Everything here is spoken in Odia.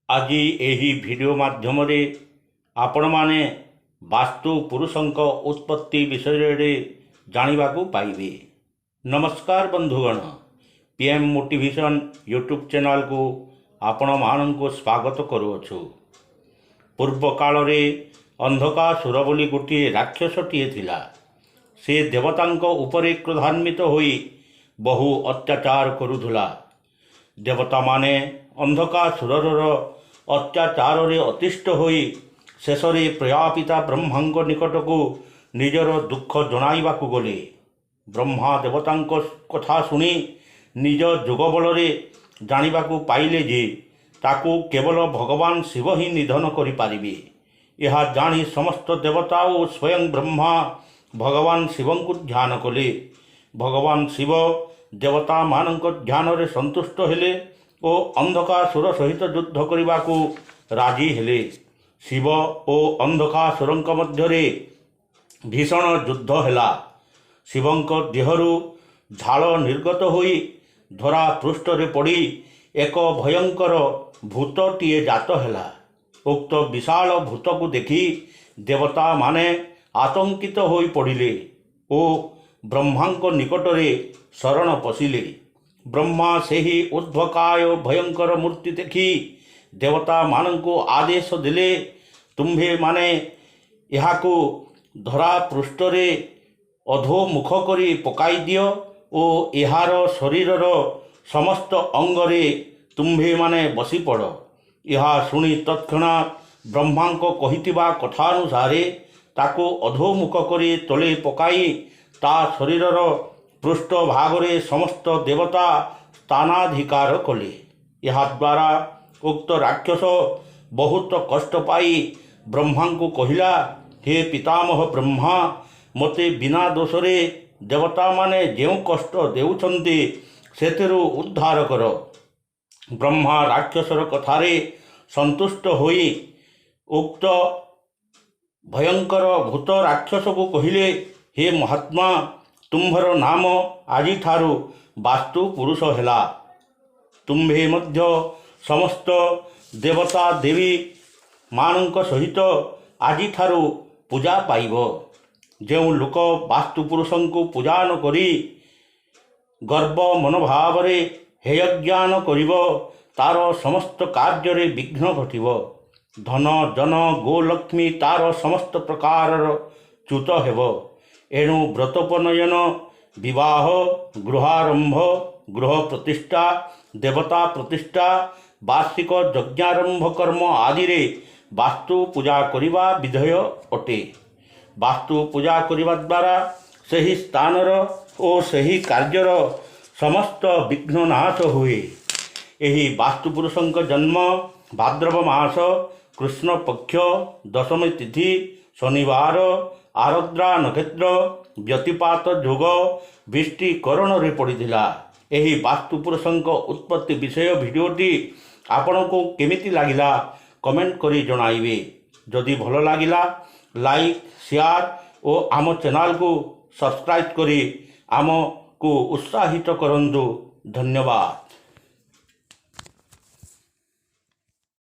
ଆଜି ଏହି ଭିଡ଼ିଓ ମାଧ୍ୟମରେ ଆପଣମାନେ ବାସ୍ତୁ ପୁରୁଷଙ୍କ ଉତ୍ପତ୍ତି ବିଷୟରେ ଜାଣିବାକୁ ପାଇବେ। ନମସ୍କାର ବନ୍ଧୁଗଣ, ପିଏମ୍ ମୋଟିଭେସନ୍ ୟୁଟ୍ୟୁବ୍ ଚ୍ୟାନେଲକୁ ଆପଣମାନଙ୍କୁ ସ୍ୱାଗତ କରୁଅଛୁ। ପୂର୍ବ କାଳରେ ଅନ୍ଧକାସୁର ବୋଲି ଗୋଟିଏ ରାକ୍ଷସଟିଏ ଥିଲା। ସେ ଦେବତାଙ୍କ ଉପରେ କ୍ରୋଧାନ୍ବିତ ହୋଇ ବହୁ ଅତ୍ୟାଚାର କରୁଥିଲା। ଦେବତାମାନେ ଅନ୍ଧକାସୁରର ଅତ୍ୟାଚାରରେ ଅତିଷ୍ଠ ହୋଇ ଶେଷରେ ପ୍ରଜାପିତା ବ୍ରହ୍ମାଙ୍କ ନିକଟକୁ ନିଜର ଦୁଃଖ ଜଣାଇବାକୁ ଗଲେ। ବ୍ରହ୍ମା ଦେବତାଙ୍କ କଥା ଶୁଣି ନିଜ ଯୋଗବଳରେ ଜାଣିବାକୁ ପାଇଲେ ଯେ ତାକୁ କେବଳ ଭଗବାନ ଶିବ ହିଁ ନିଧନ କରିପାରିବେ। ଏହା ଜାଣି ସମସ୍ତ ଦେବତା ଓ ସ୍ୱୟଂ ବ୍ରହ୍ମା ଭଗବାନ ଶିବଙ୍କୁ ଧ୍ୟାନ କଲେ। ଭଗବାନ ଶିବ ଦେବତାମାନଙ୍କ ଧ୍ୟାନରେ ସନ୍ତୁଷ୍ଟ ହେଲେ ଓ ଅନ୍ଧକାସୁର ସହିତ ଯୁଦ୍ଧ କରିବାକୁ ରାଜି ହେଲେ। ଶିବ ଓ ଅନ୍ଧକାସୁରଙ୍କ ମଧ୍ୟରେ ଭୀଷଣ ଯୁଦ୍ଧ ହେଲା। ଶିବଙ୍କ ଦେହରୁ ଝାଳ ନିର୍ଗତ ହୋଇ ଧରା ପୃଷ୍ଠରେ ପଡ଼ି ଏକ ଭୟଙ୍କର ଭୂତଟିଏ ଜାତ ହେଲା। ଉକ୍ତ ବିଶାଳ ଭୂତକୁ ଦେଖି ଦେବତାମାନେ ଆତଙ୍କିତ ହୋଇ ପଡ଼ିଲେ ଓ ବ୍ରହ୍ମାଙ୍କ ନିକଟରେ ଶରଣ ପଶିଲେ। ବ୍ରହ୍ମା ସେହି ଉଦ୍ଭକାୟ ଭୟଙ୍କର ମୂର୍ତ୍ତି ଦେଖି ଦେବତାମାନଙ୍କୁ ଆଦେଶ ଦେଲେ, ତୁମ୍ଭେମାନେ ଏହାକୁ ଧରା ପୃଷ୍ଠରେ ଅଧୋମୁଖ କରି ପକାଇ ଦିଅ ଓ ଏହାର ଶରୀରର ସମସ୍ତ ଅଙ୍ଗରେ ତୁମ୍ଭେମାନେ ବସିପଡ଼। ଏହା ଶୁଣି ତତ୍କ୍ଷଣାତ୍ ବ୍ରହ୍ମାଙ୍କ କହିଥିବା କଥାନୁସାରେ ତାକୁ ଅଧୋମୁଖ କରି ତଳେ ପକାଇ ତା ଶରୀରର ପୃଷ୍ଠ ଭାଗରେ ସମସ୍ତ ଦେବତା ସ୍ଥାନାଧିକାର କଲେ। ଏହାଦ୍ୱାରା ଉକ୍ତ ରାକ୍ଷସ ବହୁତ କଷ୍ଟ ପାଇ ବ୍ରହ୍ମାଙ୍କୁ କହିଲା, ହେ ପିତାମହ ବ୍ରହ୍ମା, ମୋତେ ବିନା ଦୋଷରେ ଦେବତାମାନେ ଯେଉଁ କଷ୍ଟ ଦେଉଛନ୍ତି ସେଥିରୁ ଉଦ୍ଧାର କର। ବ୍ରହ୍ମା ରାକ୍ଷସର କଥାରେ ସନ୍ତୁଷ୍ଟ ହୋଇ ଉକ୍ତ ଭୟଙ୍କର ଭୂତ ରାକ୍ଷସକୁ କହିଲେ, ହେ ମହାତ୍ମା, ତୁମ୍ଭର ନାମ ଆଜିଠାରୁ ବାସ୍ତୁ ପୁରୁଷ ହେଲା। ତୁମ୍ଭେ ମଧ୍ୟ ସମସ୍ତ ଦେବତା ଦେବୀ ମାନଙ୍କ ସହିତ ଆଜିଠାରୁ ପୂଜା ପାଇବ। ଯେଉଁ ଲୋକ ବାସ୍ତୁ ପୁରୁଷଙ୍କୁ ପୂଜା ନ କରି ଗର୍ବ ମନୋଭାବରେ ହେୟଜ୍ଞାନ କରିବ, ତାର ସମସ୍ତ କାର୍ଯ୍ୟରେ ବିଘ୍ନ ଘଟିବ। ଧନ ଜନ ଗୋଲକ୍ଷ୍ମୀ ତାର ସମସ୍ତ ପ୍ରକାରର ଚ୍ୟୁତ ହେବ। ଏଣୁ ବ୍ରତୋପନୟନ, ବିବାହ, ଗୃହାରମ୍ଭ, ଗୃହ ପ୍ରତିଷ୍ଠା, ଦେବତା ପ୍ରତିଷ୍ଠା, ବାର୍ଷିକ ଯଜ୍ଞାରମ୍ଭ କର୍ମ ଆଦିରେ ବାସ୍ତୁ ପୂଜା କରିବା ବିଧେୟ ଅଟେ। ବାସ୍ତୁ ପୂଜା କରିବା ଦ୍ୱାରା ସେହି ସ୍ଥାନର ଓ ସେହି କାର୍ଯ୍ୟର ସମସ୍ତ ବିଘ୍ନ ନାଶ ହୁଏ। ଏହି ବାସ୍ତୁ ପୁରୁଷଙ୍କ ଜନ୍ମ ଭାଦ୍ରବ ମାସ କୃଷ୍ଣ ପକ୍ଷ ଦଶମୀ ତିଥି ଶନିବାର ଆରଦ୍ରା ନକ୍ଷତ୍ର ବ୍ୟତିପାତ ଯୋଗ ବୃଷ୍ଟିକରଣରେ ପଡ଼ିଥିଲା। ଏହି ବାସ୍ତୁ ପୁରୁଷଙ୍କ ଉତ୍ପତ୍ତି ବିଷୟ ଭିଡ଼ିଓଟି ଆପଣଙ୍କୁ କେମିତି ଲାଗିଲା କମେଣ୍ଟ କରି ଜଣାଇବେ। ଯଦି ଭଲ ଲାଗିଲା ଲାଇକ୍, ସେୟାର ଓ ଆମ ଚ୍ୟାନେଲକୁ ସବସ୍କ୍ରାଇବ୍ କରି ଆମକୁ ଉତ୍ସାହିତ କରନ୍ତୁ। ଧନ୍ୟବାଦ।